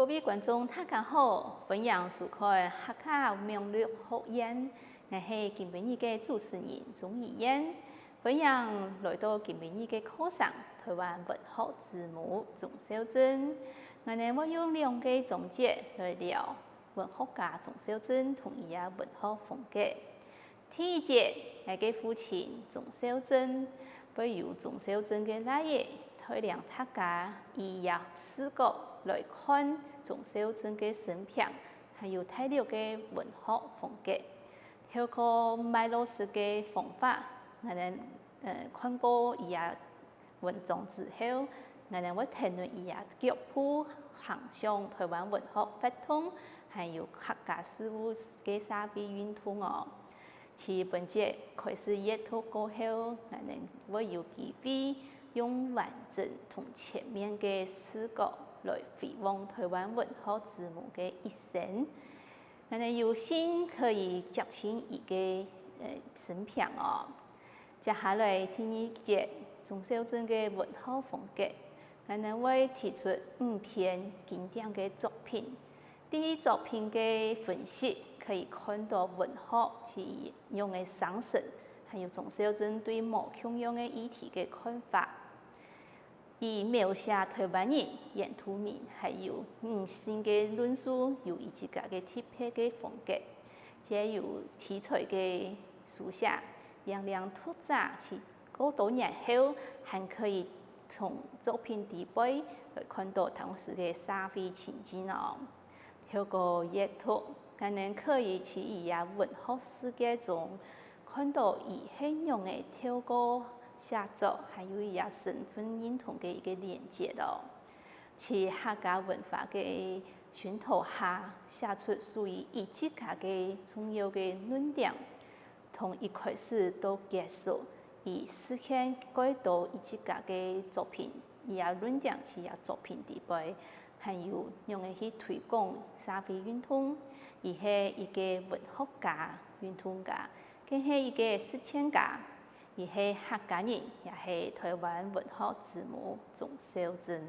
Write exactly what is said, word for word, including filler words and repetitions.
各位觀眾，大家好，歡迎收看客家網路學院，𠊎係今晡日个主持人鍾怡燕。歡迎來到今晡日个課程，台灣文學之母鍾肇政。𠊎等會用兩個章節來聊文學家鍾肇政同佢个文學風格。 第一節，𠊎个父親鍾肇政，會由鍾肇政个倈仔帶領大家以佢个視角來看鍾肇政个生平，還有大略个文學風格。透過麥老師个方法，𠊎等呃看過佢个文章之後，𠊎等會跈等佢个腳步，行上台灣文學活動，還有客家事務个社會運動哦。 自本節開始閱讀過後，𠊎等會有機會用完整同全面个視角來回望台灣文學之母个一生。𠊎等有幸可以接近佢个呃生平哦。接下來第二節，鍾肇政个文學風格，𠊎等會提出五篇經典个作品， 對作品个分析，可以看到文學係仰仔生成，還有鍾肇政對無共樣个議題个看法。佢描寫台灣人、原住民還有女性个論述，有佢自家个特別个風格，藉由題材个書寫，讓讀者在過多年後，還可以從作品裡背來看到當時个社會情境哦。 透過閱讀，𠊎等可以在佢个文學世界中看到佢係仰仔透過寫作，還有佢个身份認同个一個連結哦。在客家文化个薰陶下，寫出屬於佢自家个重要个論點， 從一開始到結束，佢實現蓋多佢自家个作品，佢个論點在佢个作品裡背，還有仰仔去推廣社會運動。佢係一個文學家、運動家，更係一個實踐家。佢係客家人，也係台灣文學之母鍾肇政。